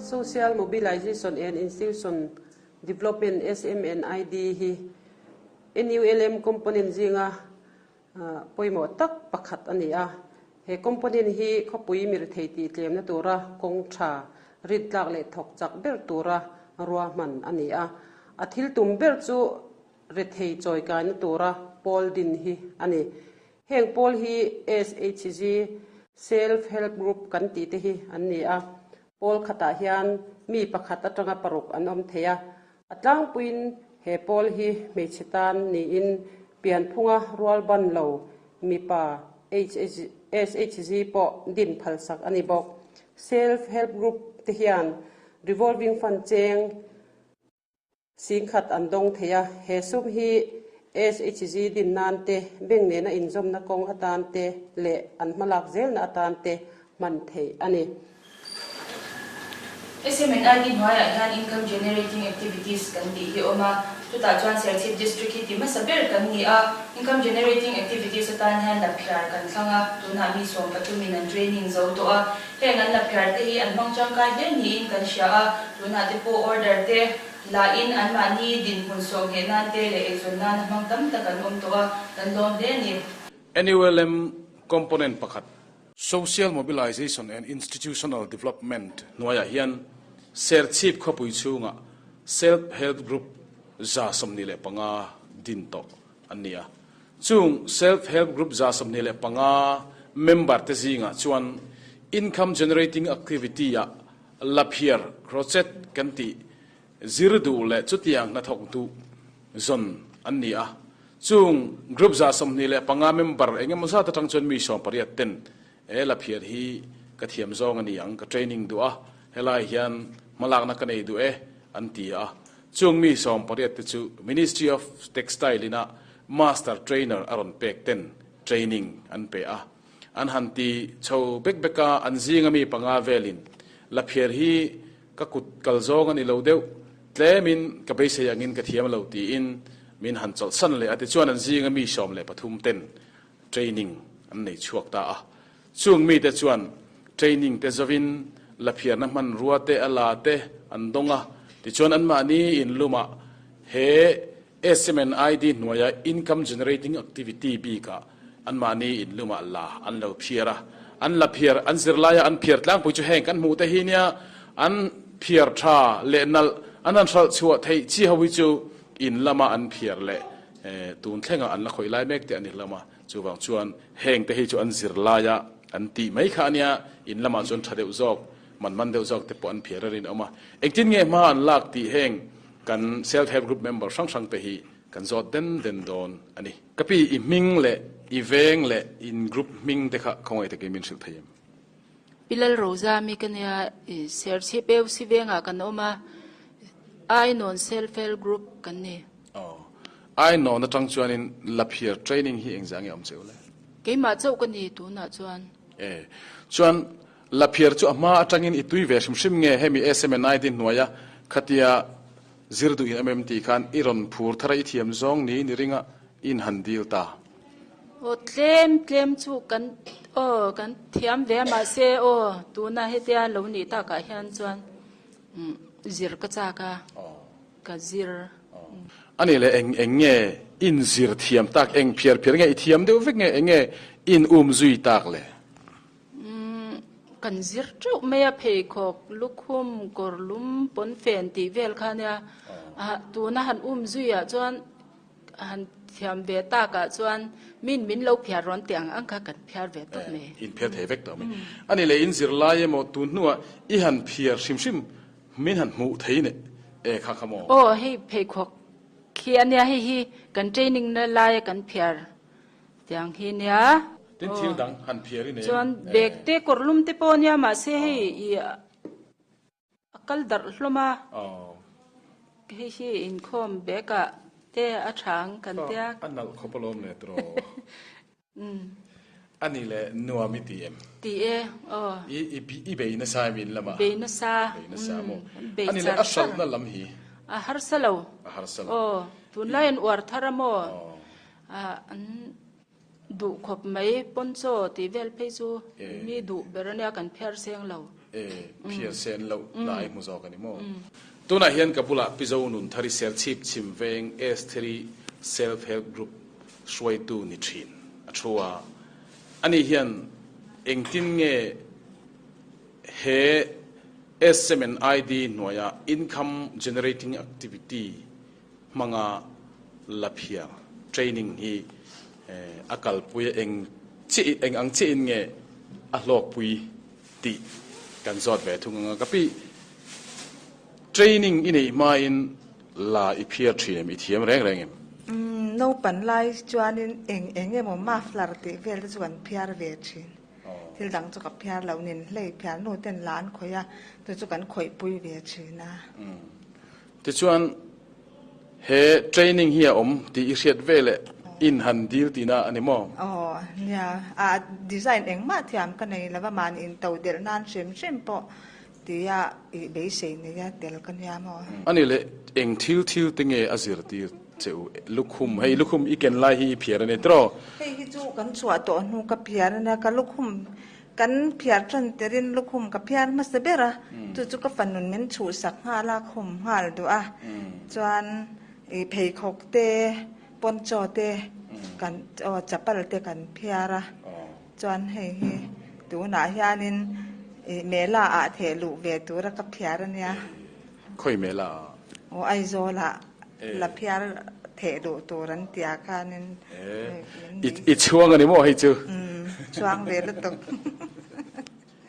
Social Mobilization and Institution Development, SMNID, hi NULM component zinga pawimawh tak pakhat a ni a. He component hi khawpui mirethei tih tlemna tura kawng tha, rintlak leh thawk chak ber tura ruahman a ni a. A thil tum ber chu rethei chawikaina tura pawl din hi a ni. Heng pawl hi SHG, Self Help Group, kan tih te hi an ni a. Pawl khatah hian mi pakhat atanga paruk an awm thei a. A tlangpuiin he pawl hi hmeichhe tan niin pianphunga rualban lo mipa SHG pawh din phalsak a ni bawk. Self Help Group te hian Revolving Fund cheng Singkhat an dawng thei a, he sum hi SHG din nan te, bank nena inzawmna kawng atan te leh an hmalak zelna atan te hman theih a ni. SMNID hnuaiah hian Income Generating Activities kan tih hi awm a, chutah chuan Serchhip District hi ti hmasa ber kan ni a. Income Generating Activities atan hian laphiar kan thlang a, tunah mi sawmpathumin an training zo tawh a. Heng an laphiar te hi an hmang tangkai hle niin kan hria a, tunah te pawh order te la in anmahni dinhmun sawh ngheh nan te leh eizawn nana hmang tam tak an awm tawh a, kan lawm hle a ni. NULM component pakhat, Social Mobilization and Institutional Development hnuaiah hian Serchhip khawpui chhunga Self Help Group 25 din tawh an ni a. Chung Self Help Group 25 member te zingah chuan Income Generating Activity ah laphiar, crochet, kan tih zir duh leh chutiang hnathawk duh zawn an ni a. Chung Group 25 member eng emaw zat atang chuan mi 18 ten he laphiar hi ka thiam zawng a ni ang, ka training duh a, helai hian hmalakna ka nei duh e an ti a. Chung mi 18 te chu Ministry of Textile ina Master Trainer a rawn pek ten training an pe a. An han ti chho bek bek a, an zinga mi panga velin laphiar hi ka kut kal zawng a ni lo deuh, tlemin ka beisei angin ka thiam lo tiin min han chawlhsan leh a. Tichuan an zinga mi 13 ten training an nei chhuak ta a. Chung mite chuan training te zovin laphiarna hmanrua te a la te an dawng a, tichuan anmahni inlumah he SMNID hnuaia income generating activity bikah anmahni inlumah la an lo phiar a. An la phiar, an zirlaia an phiar tlangpui chu heng kan hmuh te hi nia an phiar tha leh nalh an han hralh chhuah theih chi ho hi chu in lama an phiar leh tun thlengah an la khawih lai mek te a ni hlawm a. Chuvang chuan heng te hi chu an zirlaia an tih mai kha a nia, in lamah chuan tha deuh zawk, man man deuh zawk te pawh an phiar a rinawm a. Engtin nge hma an lak tih heng kan Self Help Group member hrang hrang te hi kan zawt den den dawn a ni. Ka pi, i hming leh i veng leh in group hming te kha khawngaih takin min hrilh thei em? Pi Lalroza mi ka nia, i Serchhip AUC vengah kan awm a, Ainawn Self Help Group kan ni. Aw. Ainawn atang chuanin Laphiar training hi engzah nge awm cheu le? Keimah chauh ka ni tunah chuan. E. Chuan Laphiar chu a hma atangin i tui ve hrim hrim nge hemi SMNID hnuaia khatia zir duh in awm em tih khan i rawn phur thar a i thiam zawng niin i ring a i inhan dil ta. Aw tlem tlem chu kan aw kan thiam ve a mahse aw tuna hetia lo nih takah hian chuan zir ka chak a. Ka zir. A nih leh eng eng nge in zir thiam tak, eng phiar phiar nge i thiam deuh vek nge, eng nge in um zui tak le? Umm, kan zir teuh mai a, pheikhawk, lukhum, kawrlum, pawnfen tih vel kha nia. Tuna han um zui ah chuan han thiam ve tak ah chuan min min lo phiar rawn tih ang ang kha kan phiar ve tawp mai. In phiar thei vek tawh mai. A nih leh in zir lai emaw tun hnuah i han phiar hrim hrim Min han hmuh thei ne e kha kha maw? Aw hei pheikhawk khi a nia, hei hi kan training na laia kan phiar tiang hi nia. Tin thil dang han phiar i nei em? Chuan bag te kawrlum te pawh nia mahse hei i a kal darh hlawm a. Hei hi inkhawm bag ah te a tha ang kan tia. A nalh khawp alawm le tiraw. A ni le, nuam i ti em? Ti e, aw. I, i, i bei nasa em in lamah? Bei nasa. Bei nasa maw? A ni le, a hralhna lam hi? A harsa lo. A harsa lo. Aw, tunlai an uar thar a maw? Aw. An Duh khawp mai, poncho tih vel phei chu mi duh ber ania kan phiar seng lo. E, phiar sen loh lai hmu zawk a ni maw? Tunah hian ka bulah Pizo Nunthari Serchhip Chhim Veng Estheri Self Help Group hruaitu ni thin a thu a. Ani hian engtin nge he SMNID hnuaia Income Generating Activity hmanga laphiar training hi a kalpui a, eng chiah eng ang chiahin nge a hlawkpui tih kan zawt ve thung ang a. Ka pi, training i neih hmain la i phiar thin em, i thiam reng reng em? Umm, naupan lai chuanin eng eng emaw muffler tih vel te chu kan phiar ve thin. Thil dang chu ka phiar lo nin hlei phiar nu ten la an khawih a, chu chu kan khawihpui ve thin a. Tichuan, he training hi a awm tih i hriat ve leh in han dil tihna a ni maw? Aw, nia. A design engmah thiam ka nei lova, mahni into delh nan hrim hrim pawh tia i beisei nei a tel ka nia maw? A ni leh, eng thil thil te nge a zirtir che u? Lukhum, hei lukhum i ken lai hi i phiar a ni tiraw? Hei hi chu kan chhuah tawh hnu ka phiar a nia, ka lukhum Kan phiar tan terin lukhum ka phiar hmasa ber a, chu chu ka fanun min chhuhsak nghal a, khum nghal duh a, chuan ih pheikhawk te, poncho te kan aw chapal te kan phiar a, chuan hei hi tunah hianin ih mela ah theh luh ve tura ka phiar a nia. Khawi mela ah? Aw Aizawl ah la phiar theh duh tur an tia khanin I chhuang a ni maw hei chu? Umm chhuang ve lutuk.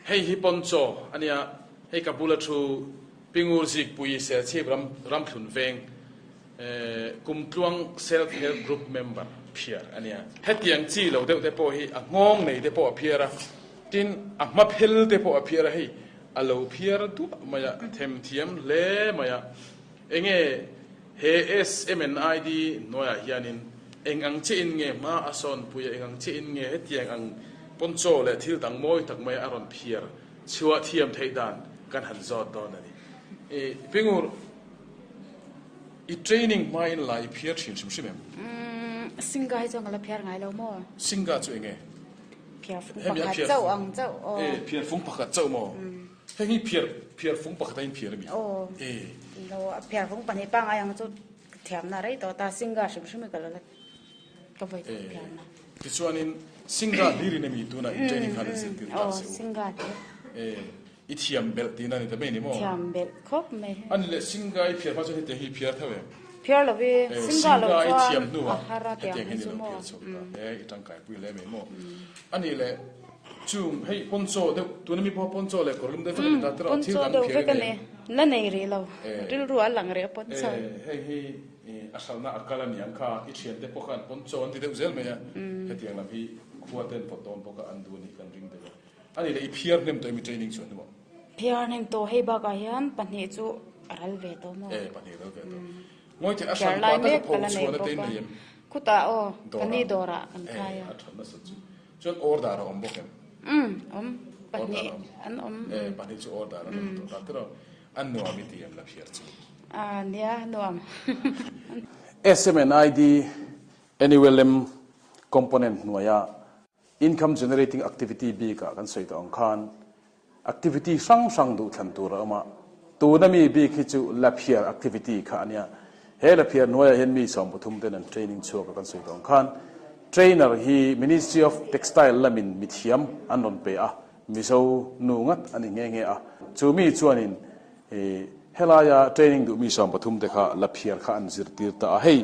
Hei hi poncho a nia, hei ka bula thu Pingur Zikpui Serchhip ram Ramthlun veng Kumtluang Self Help Group member phiar a nia. Hetiang chi lo deuh te pawh hi a nghawng nei te pawh a phiar a, tin a hma phel te pawh a phiar a, hei A lo phiar duah mai a, a them thiam hle mai a. Enge he SMNID hnuaiah hianin eng ang chiahin nge hma a sawnpui a, eng ang chiahin nge hetiang ang poncho leh thil dang mawi tak mai a rawn phiar chhuah thiam theih dan kan han zawt dawn a ni. I Pingur, i training hmain la i phiar thin hrim hrim em? Umm, Singa hi chuan ka la phiar ngai lo maw? Singa chu enge? Phiar fung pakhat chauh ang chauh aw. E phiar fung pakhat chauh maw? Heng hi phiar phiar fung pakhat a in phiar ami? Aw. E. Lo phiar fung pahnih pangai ang chu thiamna rei tawh ta singa hrim hrim hi ka lo la ka vawi khat phiarna. Tichuanin singa hlir in ami tunah in training khan in zirtir ta se u. Aw singa hlir. E i thiam belh tihna a ni ta mai ni maw? Thiam belh khawp mai. Ani leh singa i phiar hma chuan hetiang hi i phiar tho em? Phiar lo i singa lo chuan a har a tiang hi chu maw. E i tangkaipui hle mai maw? Ani leh chung hei poncho deuh tuna mi pawh poncho leh kawrlum deuh vek a ni ta tiraw thil dang phiar vek a ni la nei rih lo rilru a lang rih a poncho. E hei hi a hralhna a kal a niang kha i thiante pawh khan poncho an ti deuh zel mai a hetiang lam hi khua ten pawt dawn bawk a an duh a nih kan ring deuh a. Ani leh i phiar hnem tawh emi training chuan hnuah? Phiar hnem tawh hei bakah hian pahnih chu a ral ve tawh maw? E pahnih ral ve tawh. Ngawi thei a hran pa taka pho chhuahna te in nei em? Khutah aw ka ni dawrah kan khai a. E a that nasa chu. Chuan order a awm bawk em? Umm awm pahnih an awm. E pahnih chu order an awm tawh ta tiraw a nuam i ti em la phiar chu? A nia nuam. SMNID NULM component hnuaia Income generating activity bikah kan sawi tawh ang khan activity hrang hrang duh thlan tur a awm a, tuna mi bik hi chu laphiar activity kha a nia. He laphiar hnuaiah hian mi 13 ten an training chhuak a kan sawi tawh ang khan trainer hi Ministry of Textile lamin mithiam an rawn pe a, Mizo nu ngat a ni nghe nghe a. Chu mi chuanin Helaia training duh mi 13 te kha la phiar kha an zirtir ta a, hei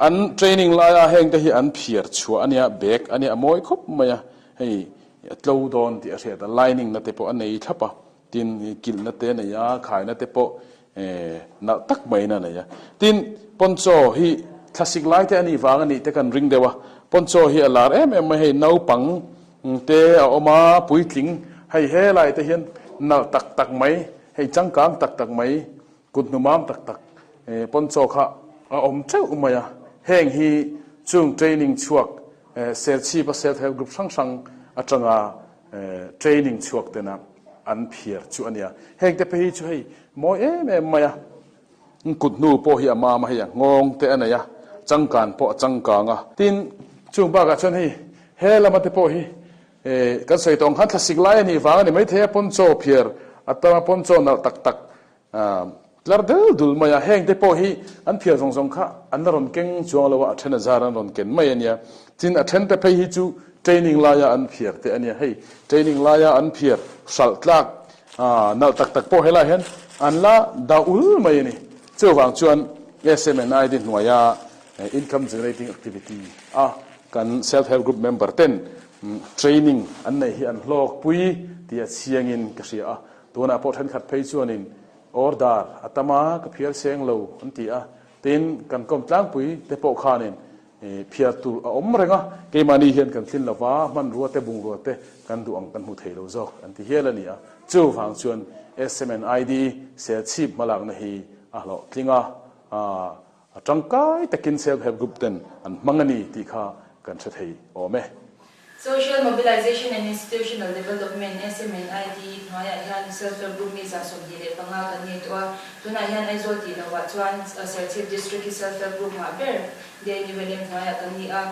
an training laia heng te hi an phiar chhuah a nia, bag a nia, a mawi khawp mai a, hei a tlo dawn tih a hriat a, lining na te pawh a nei thlap a, tin kilhna te a nei a, khaina te pawh nalh tak maiin a nei a, tin poncho hi thlasik lai te a nih vang a nih te kan ring deuh a, poncho hi a lar em em mai, hei naupang Te a awm a, puitling hei helai te hian nalh tak tak mai, hei changkang tak tak mai, kut hnumam tak tak poncho kha a awm teuh mai a. Heng hi chung training chhuak Serchhip a Self Help Group hrang hrang atanga training chhuak tena an phiar chu a nia. Heng te phei hi chu hei mawi em em mai a. Kut hnu pawh hi a mam a, hei a nghawng te a nei a, changkan pawh a changkang a. Tin, chung bakah chuan hei. He lama te pawh hi kan sawi tawh ang khan thlasik lai a nih vang a ni maithei a, poncho phiar a tam a, poncho nalh tak tak tlar del dul mai a, heng te pawh hi an phiar zawng zawng kha an la rawn keng chuang lo a, a then a zar an rawn ken mai a nia. Tin, a then te phei hi chu training laia an phiar te a nia, hei training laia an phiar hralh tlak nalh tak tak pawh helaiah hian an la dah ul mai a ni. Chuvang chuan SMNID hnuaia Income generating activity a kan self help group member ten training an neih hi an hlawk pui tih a chiangin ka hria a, tunah pawh thenkhat phei chuanin order a tam a ka phiar seng lo an ti a, tin kan kawm tlangpui te pawh khanin phiar tur a awm reng a, keimahni hian kan thlin lova hmanrua te bungrua te kan duh ang kan hmu thei lo zawk an ti hial a ni a, chuvang chuan SMNID Serchhip hmalakna hi a hlawhtling a. A tangkai takin Self Help Group ten an hmang a ni tih kha kan hre thei awm e. Social Mobilization and Institutional Development, SMNID, hnuaiah hian Self Help Group mi 25 kan nei tawh a. Tunah hian Aizawl tih lohah chuan Serchhip District hi Self Help Group ngah ber DNULM hnuaiah kan ni a.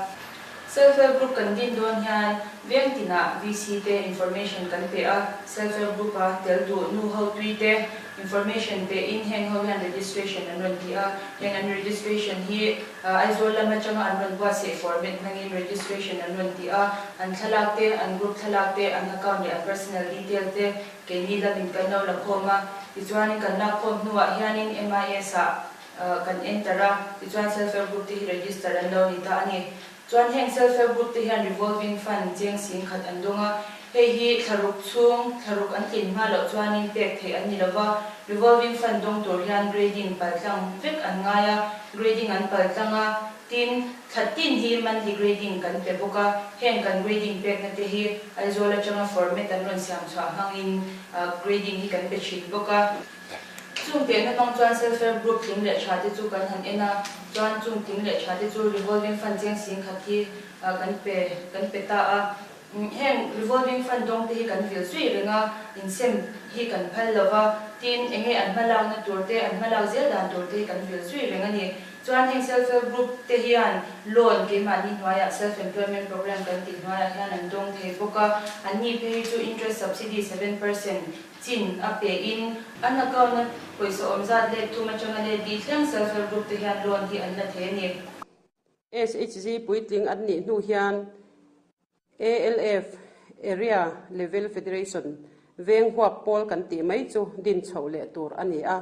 Self Help Group kan din dawn hian veng tinah VC te information kan pe a, Self Help Group a tel duh nu ho tui te information pe in heng ho hian registration an rawn ti a, heng an registration hi Aizawl lam atanga an rawn buatsaih format hmangin registration an rawn ti a, an thlalak te, an group thlalak te, an account leh an personal detail te keini lamin kan lo la khawm a, tichuanin kan lak khawm hnuah hianin MIS ah kan enter a, tichuan Self Help Group te hi register an lo ni ta a ni. Chuan heng Self Help Group te hian revolving fund cheng sing khat an dawng a, hei hi thlaruk chhung, thlaruk an tlin hma loh chuanin pek theih an ni lova, revolving fund dawng tur hian grading paltlang vek an ngai a, grading an paltlang a, tin, thla tin hi monthly grading kan pe bawk a, heng kan grading pekna te hi Aizawl atanga format an rawn siam chhuah hmangin grading hi kan pe thin bawk a. Chung tehna hmang chuan Self Help Group tling leh tha te chu kan han en a, chuan chung tling leh tha te chu Revolving Fund cheng sing khat hi kan pe kan pe ta a. Heng Revolving Fund dawng te hi kan vil zui reng a, insem hi kan phal lo va, tin eng nge an hmalakna tur te, an hmalak zel dan tur te hi kan vil zui reng a ni. Chuan heng Self Help Group te hian loan keimahni hnuaiah Self Employment Programme kan tih hnuaiah hian an dawng thei bawk a, anni phei hi chu interest subsidy 7% Chin a pe in an account a pawisa awm zat let thum atanga let di thleng self help group te hian loan hi an la thei a ni. SHG puitling an nih hnu hian ALF, Area Level Federation, veng huap pawl kan tih mai chu din chhoh leh tur a ni a.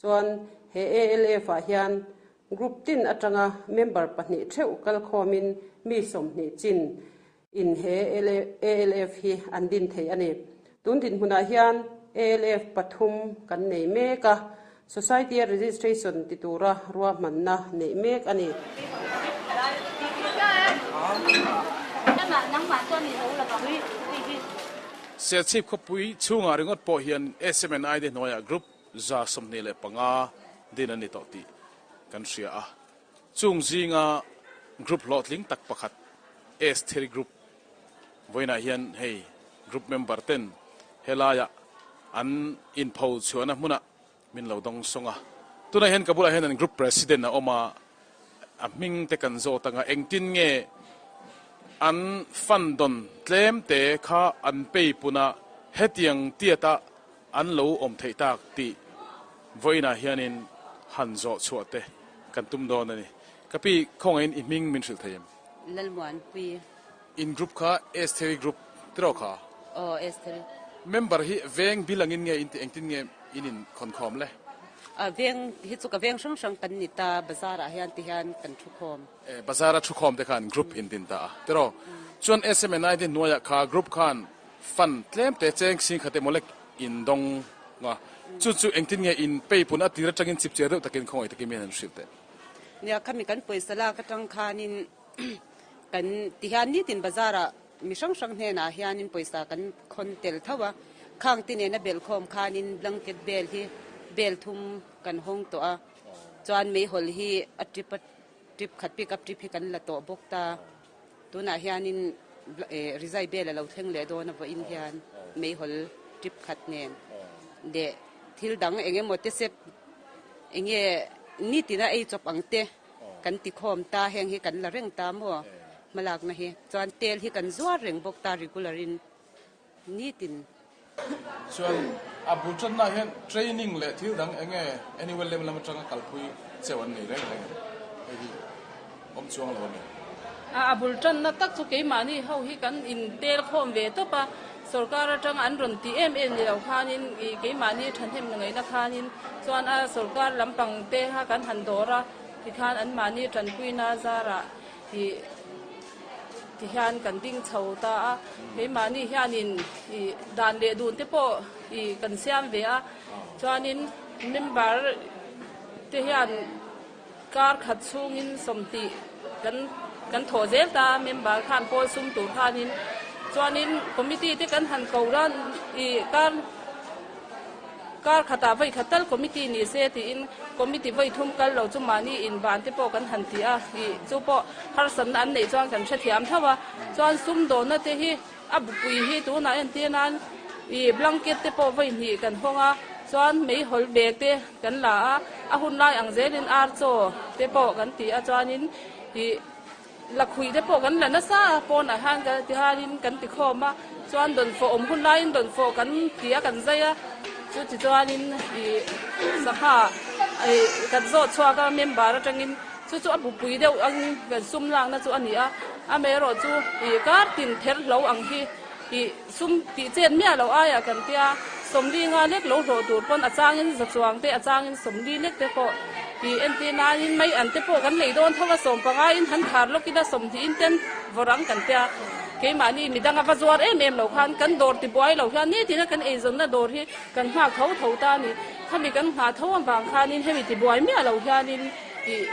Chuan he ALF ah hian group tin atanga member pahnih theuh kalkhawmin mi 20 chin In he ALF hi an din thei a ni. Tun dinhmunah hian ALF pathum kan nei mek a, Society a registration ti tura ruahmanna neih mek a ni. Serchhip khawpui chhungah ringawt pawh hian SMNI te hnuaiah Group 125 din a ni tawh tih kan hria a. Chung zinga group hlawhtling tak pakhat S-Theory Group vawiinah hian hei group member ten helaiah an inpho chhuahna hmunah min lo dawng sawng a. Tunah hian ka bulah hian an group president a awm a, a hming te kan zawt anga engtin nge an fund dawn tlem te kha an pay puna hetiang tiata an lo awm theih tak tih vawiinah hianin han zawh chhuah te kan tum dawn a ni. Ka pi, khawngaihin i hming min hrilh thei em? Lalmuanpui. In group kha Estheri group tiraw kha? Aw, Estheri. Member hi veng bil angin nge in tih engtin nge in inkhawnkhawm le? A veng hi chu ka veng hrang hrang kan ni ta, bazar ah hian ti hian kan thukhawm. E, bazar a thukhawm te khan group in din ta a tiraw? Chuan SMNI te hnuaiah kha group khan Fund tlem te cheng sing khat emaw lek in dawng a, chu chu engtin nge in pay pun a tir atangin chip chiar deuh takin khawngaih takin mi han hrilh teh. Nia, khami kan pawisa lak atang khanin kan ti hian nitin bazar ah mi hrang hrang hnenah hianin pawisa kan khawn tel tho a, khang te nena belh khawm khanin blanket bel hi bel thum kan hawng tawh a, chuan meihawl hi a trip a trip khat pick up trip hi kan la tawh bawk ta. Tunah hianin rizai bel a lo thleng leh dawn a vawiin hian meihawl trip khat nen leh thil dang eng emaw te sep eng nge nitina ei chawp ang te kan ti khawm ta, heng hi kan la reng ta maw? hmalakna hi. Chuan tel hi kan zuar reng bawk ta regular in nitin. Chuan a bul tanna hian training leh thil dang eng nge annual lem lam atanga kalpui cheu an nei reng reng em? Hei hi awm chuang lo a ni. A bul tanna tak chu keimahni ho hi kan intel khawm ve tawp a, sorkar atanga an rawn ti em em ni lo khanin ih keimahni thahnem ngaihna khanin chuan a sorkar lampang te kha kan han dawr a, tikhan anmahni tanpuina zarah ih Ti hian kan ding chho ta a, keimahni hianin ih dan leh dun te pawh ih kan siam ve a, chuanin member te hian kar khat chhungin 20 kan kan thawh zel ta a, member khan pawl sum tur khanin chuanin committee te kan han ko ran ih kar Kar khatah vawi khat tal committee ni se tiin committee vawi thum kal lo chu mahni inban te pawh kan han ti a, ih chu pawh harsatna an neih chuan kan hrethiam tho a, chuan sumdawnna te hi a bupui hi tunah entir nan ih blanket te pawh vawi hnih kan hawng a, chuan meihawl bag te kan la a, a hun lai ang zelin ar chaw te pawh kan ti a chuanin ih. Lakhuih te pawh kan la nasa a, pawnah hian kan ti hianin kan ti khawm a, chuan dawnfawh awm hun laiin dawnfawh kan ti a kan zai a, chu ti chuanin ih sangha ih kan zawh chhuak a member atangin chu chu a bupui deuh ang kan sum lakna chu a ni a, amaherawh chu ih kar tin ther hlo ang hi ih sum tih chet miah loh aiah kan tia 40 nga lek lo hlawh tur pawn a changin za chuang te a changin 40 lek te pawh ih entir nain mai an te pawh kan lei dawn tho a 15 in han khar lawk ila 20 in ten vawrh ang kan tia keimahni midang a va zuar em em lo khan kan dawr ti buai lo hian nitin a kan eizawnna dawr hi kan nghak tho tho ta a ni khami kan nghah tho avang khanin hemi ti buai miah lo hianin ih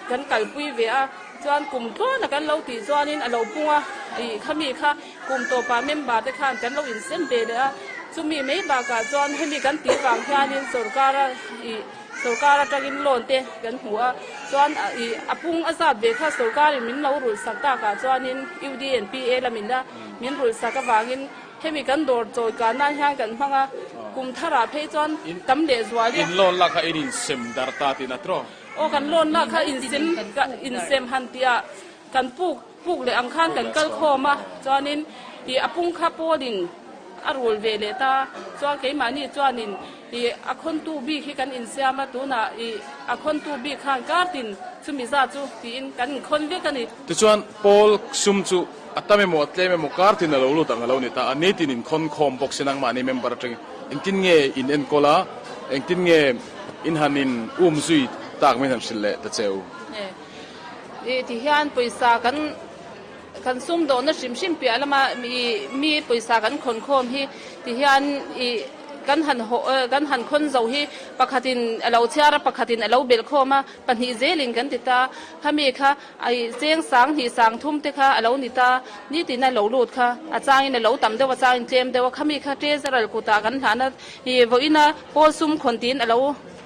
kan kalpui ve a chuan kum tluana kan lo tih chuanin a lo pung a ih khami kha Kum tawpah member te khan kan lo insem ve leh a, chumi mai bakah chuan hemi kan tih vang hianin sorkar a ih sorkar atangin loan te kan hmu a, chuan ih a pung a zat ve kha sorkarin min lo rulh sak takah chuanin UDNPA lamin a min rulh sak avangin hemi kan dawr chawi kah nan hian kan hmang a, kum tharah phei chuan tam leh zual i. In loan lak kha in insem dar ta tihna tawh? Aw kan loan lak kha insem insem han tihah kan puk. Puk leh ang khan kan kal khawm a, chuanin ih a pung kha pawlin a rul ve leh ta, chuan keimahni chuanin ih a khawntu bik hi kan insiam a, tunah ih a khawntu bik khan kar tin chumi zat chu tiin kan inkhawn vek a ni. Tichuan pawl sum chu a tam emaw a tlem emaw kar tin a lo lut ang a lo ni ta a, nitin inkhawn khawm bawk sin angmahni member atangin engtin nge in enkawl a, engtin nge in han in um zui tak min han hrilh leh ta che u. Ih ti hian pawisa kan kan sumdawhna hrim hrim piah lama ih mi pawisa kan khawn khawm hi ti hian ih kan han haw kan han khawn zo hi pakhatin a lo chhiar a pakhatin a lo belh khawm a pahnih zelin kan ti ta khami kha ih cheng sang hnih sang thum te kha a lo ni ta nitin a lo lut kha a changin a lo tam deuh a changin tlem deuh a khami kha treasurer kutah kan hlahna ih vawiina pawl sum khawn tiin a lo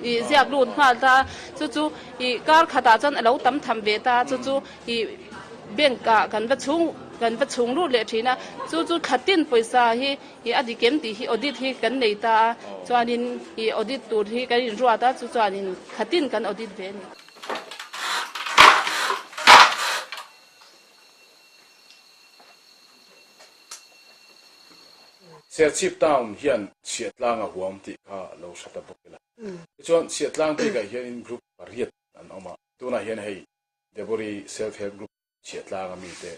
ih ziak lut nghal ta chu chu. Ih kar khatah chuan a lo tam tham ve ta, chu chu ih bank ah kan va chhung kan va chhung lut leh thin a, chu chu thla tin pawisa hi ih a dik em tih hi audit hi kan nei ta a, chuanin ih audit tur hi kan inruat a, chu chuanin thla tin kan audit ve a ni. Serchhip town hian chhiahtlang a huam tih kha lo hre ta bawk ila. Tichuan, Chhiahtlang bikah hianin group pariat an awm a, tunah hian hei Debori Self Help Group Chhiahtlang a mite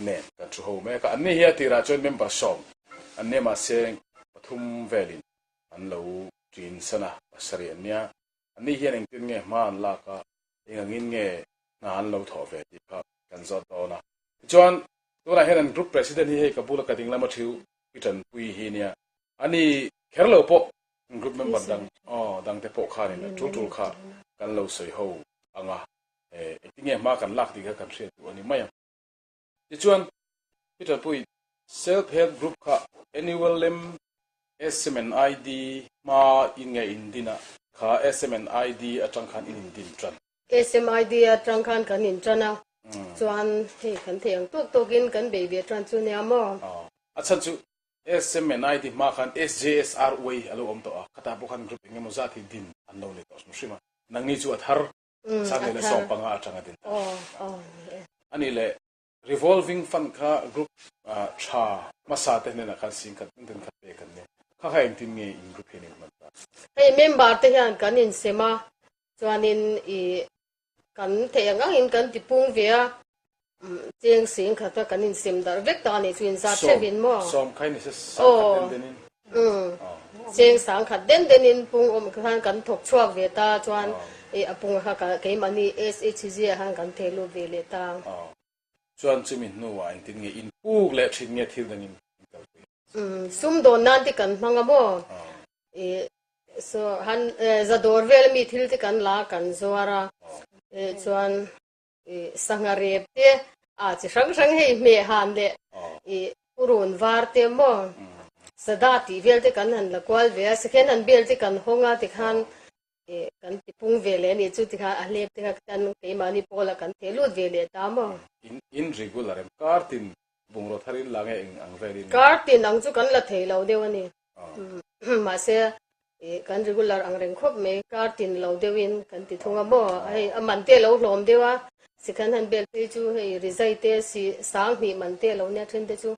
nen kan thu ho mek a, anni hi a tirah chuan member sawm an nia mahse pathum velin an lo ṭin san a, pasarih an nia, anni hian engtin nge hma an lak a, eng angin nge hna an lo thawh ve tih kha kan zawt dawn a. Tichuan, tunah hian an group president hi hei ka bula ka ding lama ṭhiu i ṭanpui hi nia, ani kher lo pawh Group member dang aw dang te pawh khanin a tul tul kha kan lo sawi ho ang a, engtin nge hma kan lak tih kha kan hriat duh a ni mai ang. Tichuan, Peter Pui, Self Help Group kha Annual lem SMNID hma in nge in din a, kha SMNID atang khan in indin tan. SMID atang khan kan in tan a, chuan hei kan thei ang tawk tawkin kan bei ve tan chu nia maw? A chhan chu SMNID hma khan SJSRY a lo awm tawh a, khatah pawh khan group eng emaw zat hi din an lo nei tawh hrim hrim a. Nangni chu a thar, 2015 atanga din ta. A nih leh. Revolving fund kha group tha hmasa te hnenah khan singkhat den den kha pek an ni. Kha kha engtin nge in group hian in hman ta? Hei member te hian kan insem a, chuanin i kan theih ang angin kan ti pung ve a, cheng singkhat a kan insem darh vek ta a nih chu inzat hreuhin maw? Sawm kha in sangkhat den den in. Cheng sangkhat den den in pung awm khan kan thawk chhuak ve ta chuan i a pung kha keimahni SHG ah khan kan theh lut ve leh ta. Chuan chumi hnuah engtin nge in puk leh thin nge thil dangin in kalpui? Sumdawn nan te kan hmang a maw? I so han zadawr vel ami thil te kan la kan zuar a, chuan i sangha rep te a chi hrang hrang hei hmeh han leh i purun var te maw sada tih vel te kan han la kual ve a, second hand bel te kan hawng a tikhan i kan ti pung ve leh a nih chu tikhan a hlep te kha kan keimahni pawlah kan theh lut ve leh ta maw. In in regular em kar tin bungraw thar in la nge eng ang vel in. Kar tin ang chu kan la thei lo deuh a ni. Mahse i kan regular ang reng khawp mai kar tin lo deuh in kan ti thung a maw hei a man te a lo hlawm deuh a sikhan han bel phei chu hei rizai te si sang hnih man te a lo nia then te chu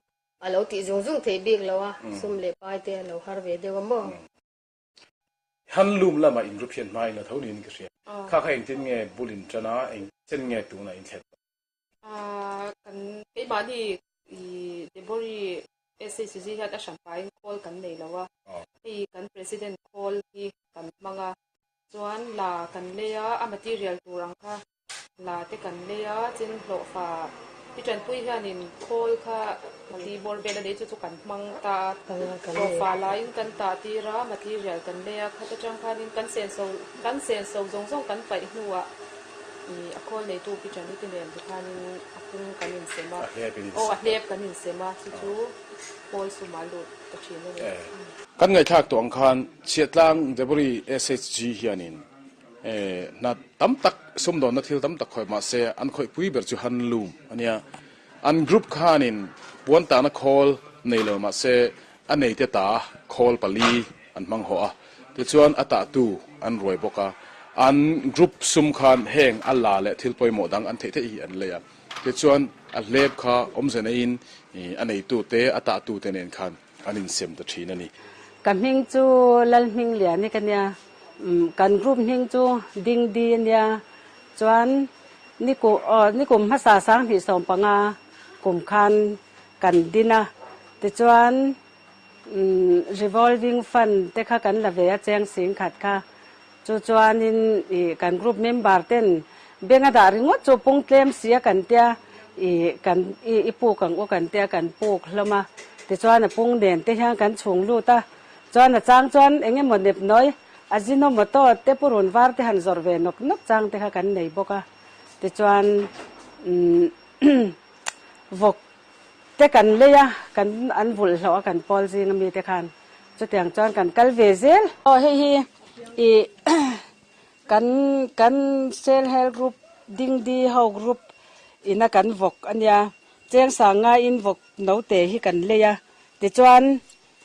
a lo tih zung zung theih bik lo a sum leh pai te a lo har ve deuh a maw. Handloom lamah in group hian hma in la tho niin ka hria. Kha kha engtin nge bul in tan a, eng chen nge tunah in thlen tawh? Kan keimahni i Debori SHG hian a hranpain call kan nei lo a, hei kan President call hi kan hmang a, chuan la kan lei a, a material tur ang kha La te kan lei a, chin hlawhfa i tanpui hianin khawl kha ti bawr vel a nei chu chu kan hmang ta a, hlawhfa laiin kan tah tir a, material kan lei a, khat atang khanin kan senso kan senso zawng zawng kan paih hnuah ih a khawl neitu pi tani te nen tikhanin a pung kan insem a, aw a hlep kan insem a, chu chu khawl sumah lut ta thin a ni. Kan ngaihthlak tawh ang khan Chhiahtlang Debori SHG hianin Hna tam tak, sumdawnna thil tam tak khawih mah se an khawihpui ber chu handloom a nia. An group khanin puan tahna khawl nei lo mah se a neite ta khawl pali an hmang hawh a, tichuan a tahtu an ruai bawk a. An group sum khan heng a la leh thil pawimawh dang an theih theih hi an lei a, tichuan a hlep kha awmze neiin a neitute, a tahtute nen khan an insem ta thin a ni. Ka hming chu Lalhmingliani ka nia, kan group hming chu Dingdi a nia, chuan nikum aw nikum hmasa 2015 kum khan kan din a, tichuan revolving fund te kha kan la ve a cheng singkhat kha, chu chuanin ih kan group member ten bank a dah ringawt chu pung tlem si a kan tia ih kan ih i puk ang u kan tia kan puk hlawm a tichuan a pung nen te hian kan chhung lut a chuan a chang chuan eng emaw nep nawi Ajinomoto te purun var te han zawrh ve nawk nawk chang te kha kan nei bawk a tichuan umm vawk te kan lei a kan an vulh hlauh a kan pawl zing ami te khan. Chutiang chuan kan kal ve zel. Aw hei hi ih kan kan Self Help Group Dingdi ho group ina kan vawk a nia. Cheng sanga in vawk note hi kan lei a. Tichuan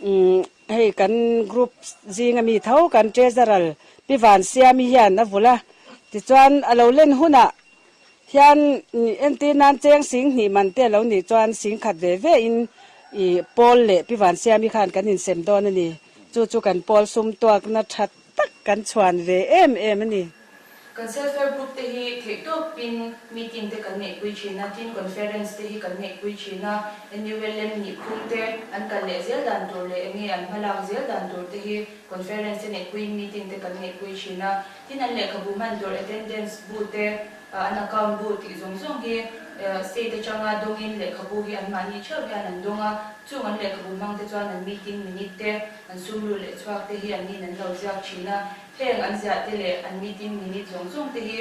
umm hei kan group zinga mi tho kan treasurer Pi Vansiami hian a vulh a. Tichuan a lo len hunah Hian entir nan cheng sing hnih man te lo nih chuan sing khat ve ve in i pawl leh Pi Vansiami khan kan insem dawn a ni. Chu chu kan pawl sum tuakna tha tak kan chhuan ve em em a ni. Kan Self Help Group te hi theihtawpin meeting te kan neihpui thin a, tin conference te hi kan neihpui thin a, NULM nihphung te an kal leh zel dan tur leh enge an hmalak zel dan tur te hi conference te neihpuiin meeting te kan neihpui thin a, Tin an lehkhabu hman tur attendance bu te, an account bu tih zawng zawng hi state atanga dawngin lehkhabu hi anmahni theuh hian an dawng a, chung an lehkhabu hmang te chuan an meeting minute te, an sumlu leh chhuak te hi anniin an lo ziak thin a, heng an ziah te leh an meeting minute zawng zawng te hi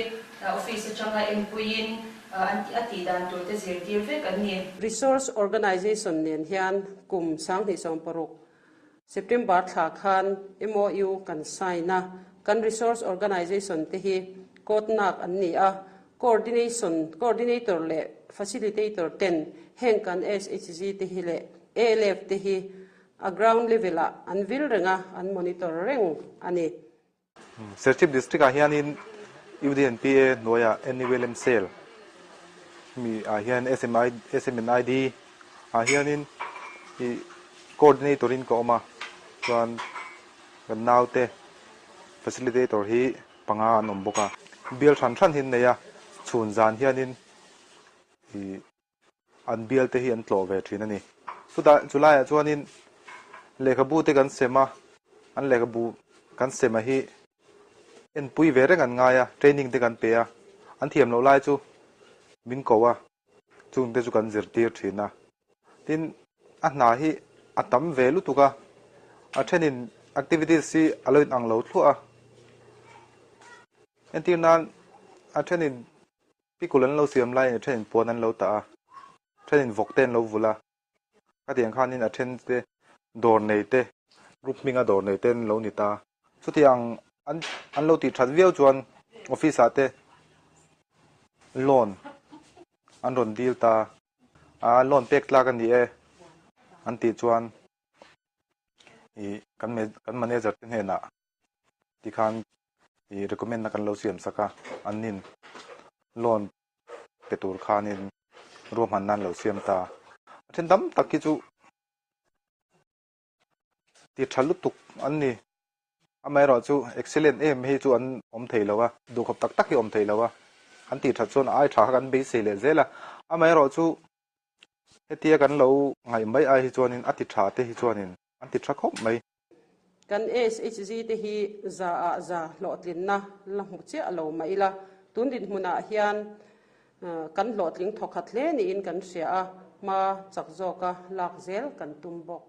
office atanga enpuiin an a tih dan tur te zirtir vek an ni. Resource Organization nen hian kum 2016 September thla khan MOU kan sign a, kan resource organization te hi kawtnak an ni a, coordination, coordinator leh facilitator ten heng kan SHG te hi leh ALF te hi a ground level ah an vil reng a, an monitor reng a ni. Serchhip District ah hianin UDNPA hnuaiah NULM Cell. Mi ah hian SMI SMNID ah hianin ih coordinator in ka awm a chuan kan naute facilitator hi panga an awm bawk a. Bial hran hran hi an nei a, chhun zan hianin ih an bial te hi an tlawh ve thin a ni. Chutah chulaiah chuanin lehkhabu te kan sem a, an lehkhabu kan sem a hi enpui ve reng an ngai a, training te kan pe a, an thiam loh lai chu min ko a, chung te chu kan zirtir thin a. Tin, a hna hi a tam ve lutuk a, a thenin activities hi a lo inang lo thluah a. Entir nan a thenin Pikul an lo siam laiin a thenin puan an lo tah a, thenin vawk te an lo vulh a, khatiang khanin a then te dawr nei te, group hminga dawr nei te an lo ni ta. Chutiang an an lo tih that viau chuan office ah te loan an rawn dil ta a, loan pek tlak a ni e an tih chuan ih kan kan manager te hnenah tikhan ih recommend na kan lo siam sak a an nin loan pe tur khanin ruahman nan lo siam ta a then tam tak hi chu ti tha lutuk an ni amaherawh chu excellent em hi chu an awm thei lo a duhkhawp tak tak hi awm thei lo a an tih that chuan a ai tha kha kan beisei leh zel a amaherawh chu hetia kan lo ngaih mai ai hi chuanin a ti tha te hi chuanin an ti tha khawp mai. Kan SHG te hi za ah za hlawhtlinna la hmu chiah lo mah ila, tun dinhmunah hian kan hlawhtling thawkhat hle niin kan hria a, hma chak zawka lak zel kan tum bawk.